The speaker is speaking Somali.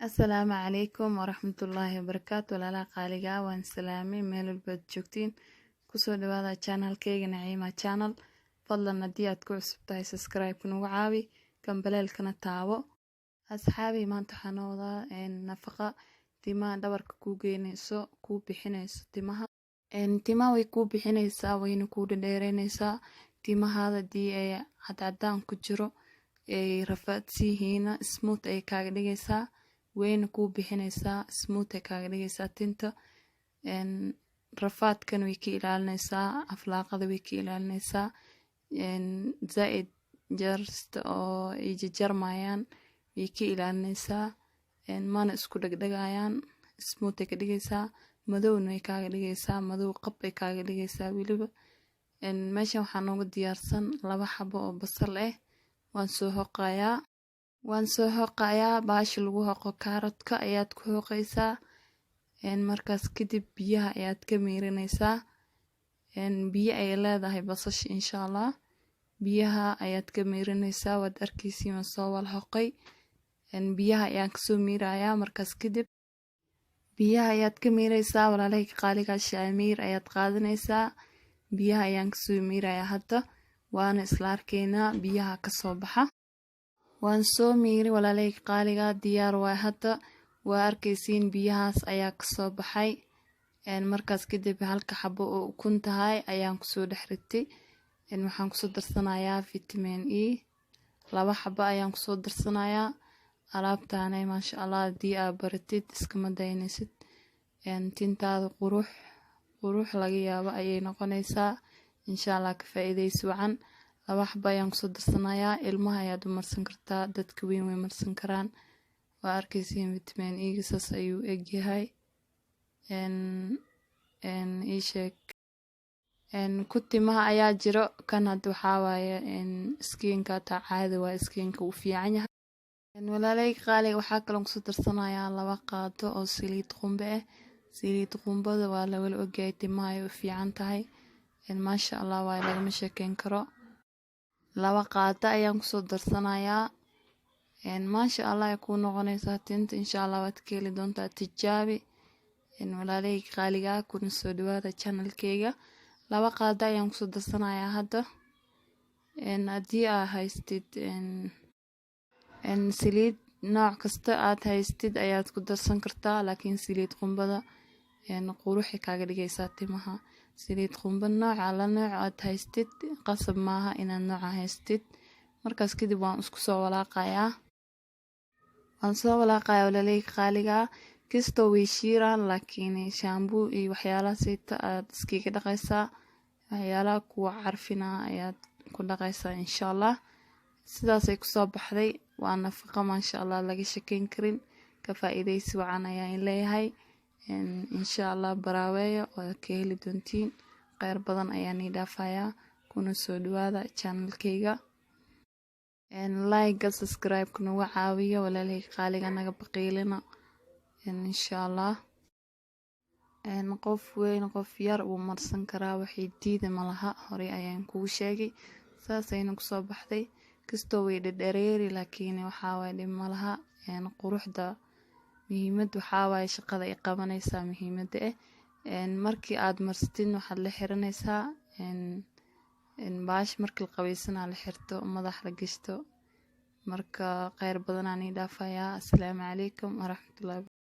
Asalaamu calaykum waraxmatullaahi wabarakaatu. Walaalaha qaaliga ah, waan salaamay meel walbaad joogtiin. Kusoo dhawaada channelkeyga Naciima Channel. Fadlan haddii aad ku cusub tahay, subscribe nagu caawi, gambaleelkana taabo. Asxaabi, maanta waxaa noo wadaa nafaqa timaha dhabarka kuu geynayso, kuu bixinayso timaha. Timaha way kuu bixinaysaa, wayna kuu dhadheereynaysaa. Timahaada haddii ay cadcadaan ku jiro, ay rafaadsiyihiina, smooth ay kaaga dhigaysaa, wayna kuu bixinaysaa, smooth ay kaaga dhigaysaa tinta. Rafaadkan way ka ilaalinaysaa, aflaaqada way ka ilaalinaysaa, zaaid jarista oo ay jajarmayaan way ka ilaalinaysaa, mana isku dhegdhegayaan. Smooth ay ka dhigaysaa, madowna way kaaga dhigaysaa, madow qab ay kaaga dhigaysaa weliba. Meeshan waxaa nooga diyaarsan laba xabo oo basal ah. Waan soo hoqayaa, waan soo hoqayaa. Baasha lagu hoqo kaarotka ayaad ku hoqaysaa. Markaas kadib biyaha ayaad ka miirinaysaa. Biyo ay leedahay basasha, insha Allah biyaha ayaad ka miirinaysaa. Waad arkaysiin, waan soo wala hoqay, biyaha ayaan kasoo miirayaa. Markaas kadib biyaha ayaad ka miiraysaa. Walaalahayga qaaligaa, shaamiir ayaad qaadanaysaa. Biyaha ayaan kasoo miirayaa hadda, waana isla arkaynaa biyaha kasoo baxa. Waan soo miiri, walaalahayga qaaliga, diyaar waay hadda. Waa arkaysiin, biyahaas ayaa kasoo baxay. Markaas kadib halka xabo oo ukun tahay ayaan kusoo dhex ritay. Waxaan kusoo darsanayaa vitamin E, laba xabo ayaan kusoo darsanayaa. Alaabtaane, maasha Allah, haddii aad baratid iskama daynaysid. Tintaada qurux qurux laga yaabo ayay noqonaysaa, insha Allah. Ka faa'iidaysi wacan. Laba xabo ayaan kusoo darsanayaa. Ilmaha ayaad u marsan kartaa, dadka weyn way marsan karaan. Waa arkaysiin, vitamin E saas ayuu egyahay. Ii sheeg, ku timaha ayaa jiro. Kan hadda waxaa waaye skinka, taa caadi waa, skinka uu fiican yahay. Walaalay qaaliga, waxaa kaloon kusoo darsanayaa 2 qaado oo saliid qumbe ah. Saliid qumbada waa lawala ogyahay, timaha ay u fiican tahay, maasha Allah waaye, lagama sheekeyn karo. 2 qaado ayaan kusoo darsanayaa. Maasha Allah ay kuu noqonaysaa tinta, insha Allah waad ka heli doontaa. Tijaabi, walaalay qaaliga, kuna soo dhawaada channelkeyga. 2 qaado ayaan kusoo darsanayaa hadda. Haddii aa haystid saliid nooc kasta aad haystid ayaad ku darsan kartaa, laakiin saliid qumbada quruxay kaaga dhigaysaa timaha. Saliid qumba nooca la nooc aad haystid, qasab maaha inaad nooca haystid. Markaas kadib waan isku soo walaaqayaa, waan soo walaaqayaa, walaalay qaaliga. Kastoo way shiiraan, laakiin shaambuu iyo waxyaalaha sayta aad iskaga dhaqaysaa, waxyaalaha kuwa carfina ayaad ku dhaqaysaa, insha Allah. Sidaasay kusoo baxday. Waa nafaqo, maasha Allah, laga shekeyn karin. Ka faa'iidaysi wacan ayaan leeyahay, insha Allah. Baraaweeyo, waad ka heli doontiin. Kheyr badan ayaan ii dhaafayaa. Kuna soo dhawaada channelkeyga. Like, subscribe-ka nagu caawiyo, walaalahayga qaaliga, naga baqiilina, insha Allah. Qof weyn, qof yar wuu marsan karaa, waxay diida malaha, horey ayaan kugu sheegay. Saasayna kusoo baxday. Kastoo way dhadhareeri, laakiin waxaa waaye dhib malaha. Quruxda muhiimad waxaa waaye shaqada ay qabanaysaa muhiimada ah. Markii aad marsatid waxaad la xiranaysaa baash, markii la qabaysanaa la xirto, madax la gashto. Marka kheyr badanaan ii dhaafayaa. Asalaamu calaykum waraxmatullahi.